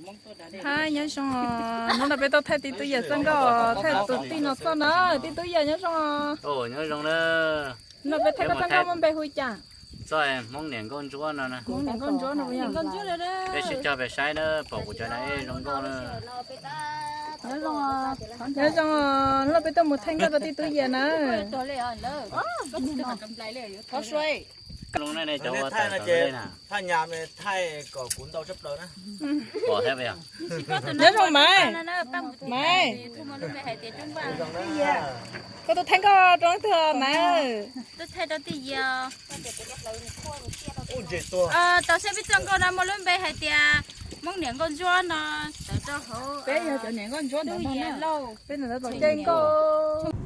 Hais nyob zoo, hnub no peb tuaj thaij tib tug yawm txoj nkauj, thaij tus tij no txoj na, tib tug yawm nyob zoo. Nyob zoo na. No peb thaij koj txoj nkauj muaj npe hu cas? Txoj Hmoob niam nkauj ntsuab no na. Hmoob niam nkauj ntsuab no puas yog? Peb sib cog peb saib na, pom kuv cov na zoo nkauj na. Nyob zoo, no peb tuaj mus thaij nkauj rau tib tug yawm na. Thov sua. Cov ua thaij no ces thaj nyam thaij kom kuv ntau tshaj plaws na. Nyob zoo Maiv. Maiv, koj tuaj thaij nkauj rau leej twg Maiv? Tuaj thaij rau tij Yias. Tau saib peb txoj nkauj no muaj lub npe hais tias Hmoob niam nkauj ntsuab no, tawm rau hauv peb yog cov niam nkauj ntsuab ntawd lauj, peb ntawd tau caij nkauj.